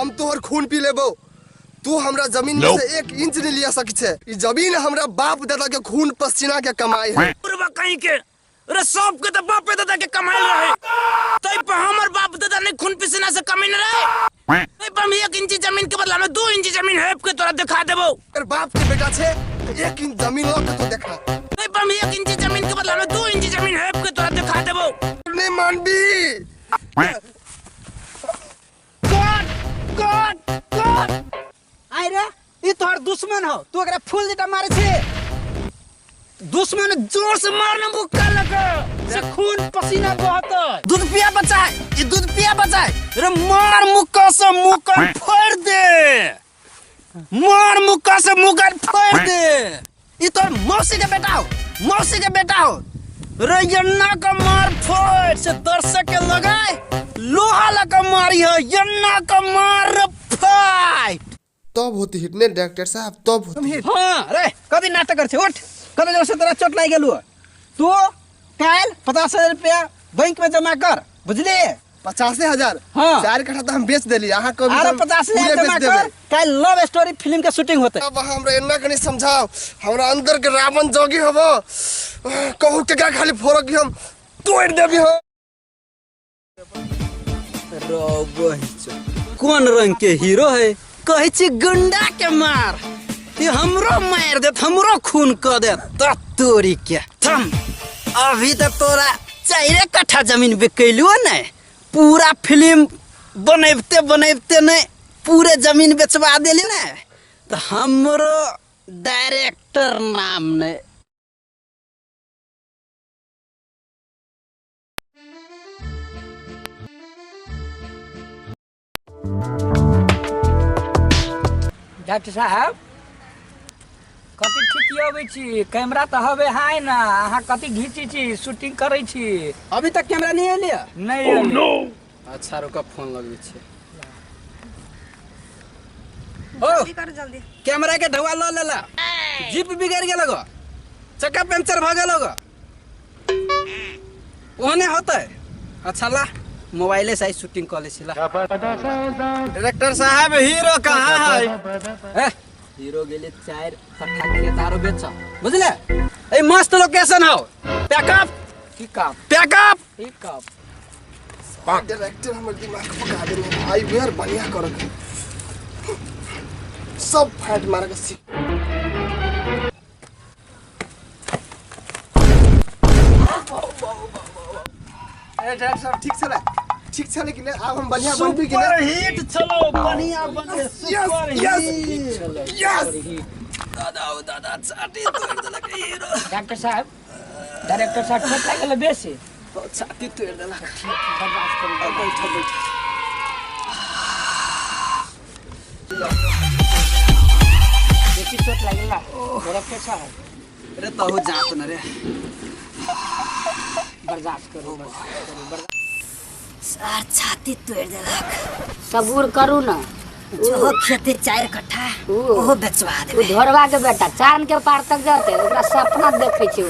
हम तोहर खून पी लेबो। तू हमरा जमीन में से एक इंच नहीं लिया सकी छे। ई जमीन हमरा बाप दादा के खून पसीना के कमाई है। पूर्व कहीं के अरे सब के तो बापे दादा के कमाई रहे, तै पर हमर बाप दादा ने खून पसीना से कमाई रहे, तै पर हम 1 इंच जमीन के बदला में 2 इंच जमीन हेप के तोरा दिखा देबो। अगर बाप के बेटा छे तो 1 इंच जमीन ल के तो देखा। तै पर हम 1 इंच जमीन के बदला में 2 इंच जमीन हेप के तोरा दिखा देबो। नहीं मानबी। कट कट कट। आइ रे, ई तोहर दुश्मन हो, तू एकरा फूल जेटा मारे छे। दुश्मन जोर से मारने मुक्का लगे से खून पसीना बहत। दूध पिया बचाए, ई दूध पिया बचाए रे, मार मुक्का से मुक्का फोड़ दे, मार मुक्का से मुक्का फोड़ दे। ई तोर मौसी के बेटा हो, मौसी के बेटा हो रे, यन्ना का मार फोड़ से दर्शक के लगाए लोहा लगा मारी है, यन्ना का मार फाइट। तब होती हिट ने डायरेक्टर साहब, तब होती हिट। हाँ रे, कभी नाटक कर छे, उठ कभी जोर से तोरा चोट लागि गेलु। तू काल्हि 50,000 रुपया बैंक में जमा कर, बुझली? 50,000? हाँ। 4 कट्ठा तो हम बेच देली, अहाँ कभी अरे हम 50,000 पूरे जमा बेच कर, देबै। काल्हि लव स्टोरी फिल्म के शूटिंग होते। अब हमरा एना कनी समझाओ, हमरा अंदर के रावण जोगी हबो, कहू केकरा खाली फोड़क कि हम तोड़ देबी हो। कोन रंग के हीरो है, कहै छी गुंडा के मार, ये हमरो मार देत, हमरो खून क देत। त तोरी के थम, अभी त तोरा 4 कट्ठा जमीन बिकैलु ने, पूरा फिल्म बनैबते बनैबते ने पूरे जमीन बेचवा देली ने, त हमरो डायरेक्टर नाम ने। डॉक्टर साहब कथी ठीक अबै छी? कैमरा तऽ हवे हाय ना, अहाँ कथी घीची छी, शूटिंग करै छी? अभी तक कैमरा नहीं एलिया? नहीं एलै। अच्छा रुक, फोन लगबै छी। ओ जल्दी करू जल्दी। कैमरा के ढुआ ल लेला, जीप बिगड़ गेल गो, चक्का पंचर भ गेल गो, ओहने होतै। अच्छा ला मोबाइले से शूटिंग कऽ लै छी ला। डायरेक्टर साहब हीरो कहाँ है? ए, हीरो गेले 4 कट्ठा खेत आरो बेच, बुझले? ए मस्त लोकेशन हो, पैकअप। ठीक काम। पैकअप। ठीक काम। डायरेक्टर हमर दिमाग पका देने, आई वेयर बढ़िया करक सब फाइट मार के सीख। अरे डायरेक्टर साहब ठीक छलै, ठीक छलै कि नहि? आब हम बढ़िया बनबी कि सुपर नहि? हिट चलो, बढ़िया बने, सुपर यस, हिट। यस। दादा ओ दादा छाती तोड़ देलक हीरो। डॉक्टर साहब, डायरेक्टर साहब चोट लागल बेसी? ओ, छाती तोड़ देलक। बर्दाश्त करू। बैठ बैठ। बेसी चोट लागल ना डायरेक्टर साहब? अरे तहु जात न रे। बर्दाश्त करू, बर्दाश्त करू, बर्दाश्त। सर छाती तोड़ देलक। सबूर करू ना। जो खेती 4 कट्ठा ओहो बेचवा ओ देबै। ढोरवा के बेटा चांद के पार तक जते, ओकरा सपना देखे छै ओ।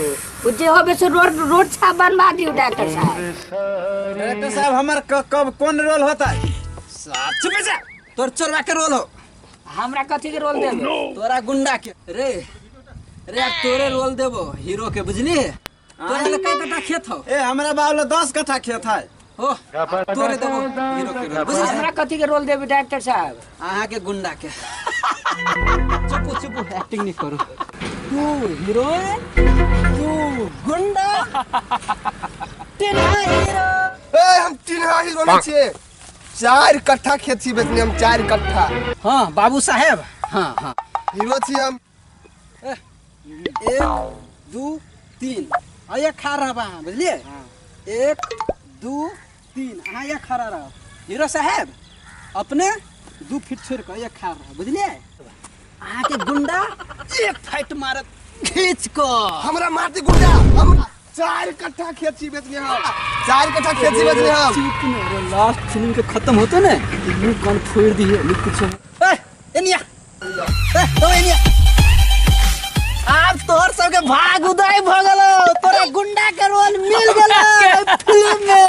ओ जे होबे से रोड रोड छा बनवा दियौ डॉक्टर साहब। डायरेक्टर साहब हमर कब कोन रोल होता है? चुप जा, तोर चोरवा के रोल हो। हमरा कथी के रोल देबै? तोरा गुंडा के रे रे, अब तोरे रोल देबो हीरो के, बुझली? तोरा ले कई कट्ठा खेत हो? ए हमरा बाप ले 10 कट्ठा खेत है। हो तोरे देबो हीरो के रोल, बुझली? हमरा कथी के रोल देबै डॉक्टर साहब? अहाँ के गुंडा के। चुप चुप, एक्टिंग नहीं करू। तू हीरोइन, तू गुंडा, टिन्हा हीरो। ए हम टिन्हा हीरो नहीं छियै, 4 कट्ठा खेत छी बेचने हम, 4 कट्ठा। हाँ बाबू साहेब, हाँ हाँ हीरो छी हम। 1 2 3 आ ये खा रहा बा, बुझलिए? 1 2 3 अहाँ ये खड़ा रहो हीरो साहेब, अपने 2 फीट छोड़ के ये खा रहा, बुझलिए? अहाँ के गुंडा एक फाइट मारत खींच को। हमरा मारती गुंडा, हम 4 कट्ठा खेत छी बेचने हम, 4 कट्ठा खेत छी बेचने हम। चुप ने रे, लास्ट फिल्म के खत्म होते ने मुंह कान फोड़ दिए लिख कुछ। ए एनिया, ए तो एनिया, आब तोहर सबके भाग उदय भ गेलो, तोरा गुंडा के रोल मिल गेलो फिल्म में।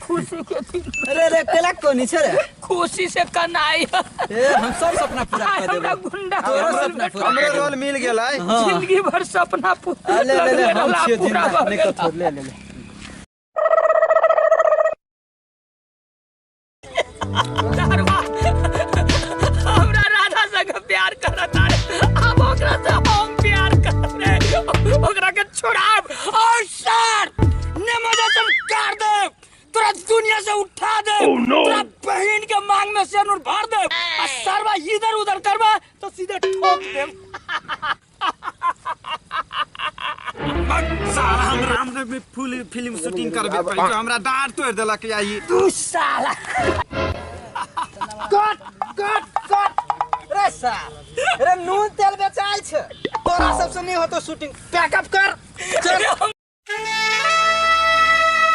खुशी के दिन। अरे रे केला कोनी छे रे? खुशी से कनाई। ए हम सब सपना पूरा कर देबो। हमरा गुंडा तोरो सपना पूरा हमरो रोल मिल गेलै। जिंदगी भर सपना पूरा। ले ले ले हम छियो जिंदा नहीं कथो ले ले ले। हमरा राधा संग प्यार करत रे, अब ओकरा से हम प्यार करब रे, ओकरा के छोड़ाब और सर नेमजा से काट देब, तोरा दुनिया से उठा देब। Oh, no. तोरा बहन के मांग में सिनुर भर देब आ सरवा इधर उधर करबा तो सीधे ठोक देब। साला हम रामनगर में फुल फिल्म शूटिंग करबे करै तो हमरा डांट तोड़ देलक आई तू साला। कट कट कट रे साल रे नून तेल बेचाइ छ तोरा सबसे नहीं होतो शूटिंग। पैकअप कर चल।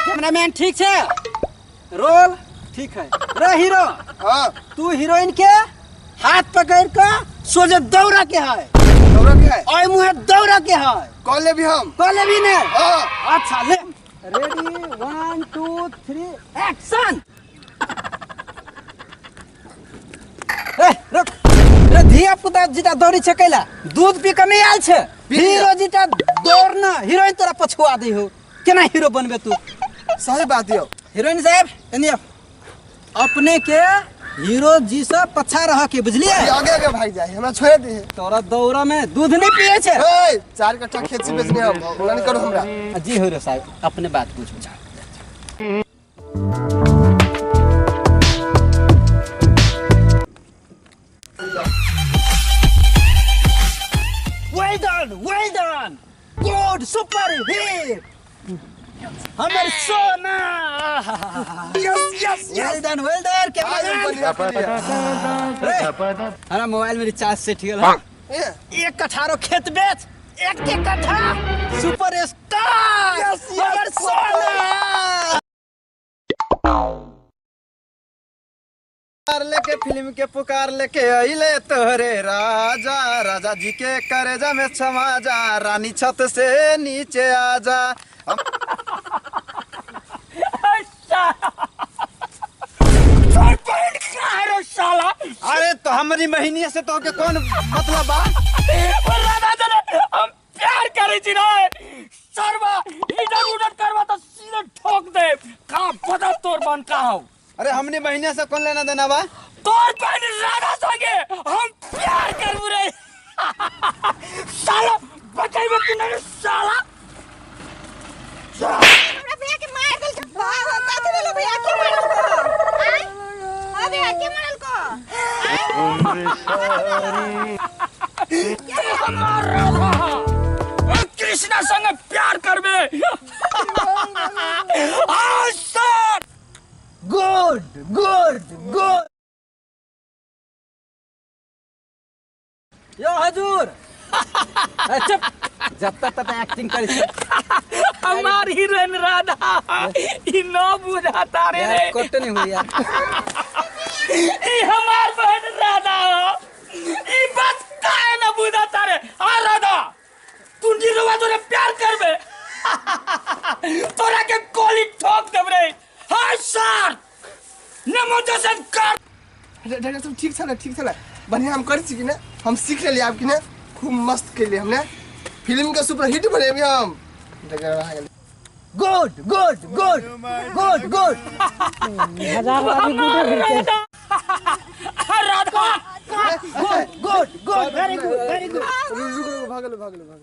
कैमरामैन ठीक छे? रोल ठीक है रे हीरो। हां तू हीरोइन के हाथ पकड़ के सोझे दौड़ा के है। दौड़ा के है? ओए मुहे दौड़ा के है। कॉल लेबी हम? कॉल लेबी ने? हां। अच्छा ले। Ready 1 2 3 action. ए रुक रे धिया पुता जीता दौड़ी छे कैला? दूध पी के नहीं आयल छे। हीरो जीता दौड़ ना हीरोइन तोरा पछुआ दी हो। केना हीरो बनबे तू? सही बात यो। हीरोइन साहब एने अपने के हीरो जी से पछा रह के बुझलिए? आगे आगे भाग जाए हमरा छोड़ दे। तोरा दौड़ा में दूध नहीं पिए छे। ए 4 कट्ठा खेत बेचने हम नहीं करो हमरा। जी हीरो साहब अपने बात पूछ। Well done, well done. Good, super hit. हमर सोना। Yes yes yes. Well done, well done. हमारा मोबाइल में रिचार्ज सेट गेल। एक कठारो खेत बेच एक एक कट्ठा सुपर स्टार। यस यस हमर सोना। लेके फिल्म के पुकार लेके अइले तोहरे राजा, राजा जी के करेजा में क्षमा जा, रानी छत से नीचे आ जा। साला अरे तो हमारी महीनिया से तो के कौन मतलब बा? राधा जने हम प्यार करे छी रे सरवा इधर उधर करवा तो सीधे ठोक दे। का पता तोर बन का हो। अरे हमने महीने से कौन लेना देना बा? तोर बहन राधा संगे हम प्यार करबू रे। साला बचाइबे कि नहीं साला? हमरा भैया के मार देल के बाप कथि भेलो भैया के मारल को? आय हां भैया के मारल को? हमार राधा कृष्णा संगे प्यार करबे। आ sir good good good. यो हजूर चुप जब तक एक्टिंग करी छे। हमार हीरोइन राधा ई न बुझाता रे रे। कट नहीं हुई यार। ई हमार बहन राधा ई बात काहे न बुझाता रे? आ राधा तू नीरवा तोरे प्यार करबे तोरा के गोली ठोक देब रे। हां सर नमोजसन कर। डॉक्टर साहब ठीक छले ठीक छले बढ़िया हम कर छी कि ने? हम सीख लेलिए आप कि ने? खूब मस्त केलिए हमने फिल्म के सुपर हिट बनेबी हम। Good good good good good. हजार आदमी गुड भेल। Radha good good good very good very good. रुक रुक भागल भागल भागल।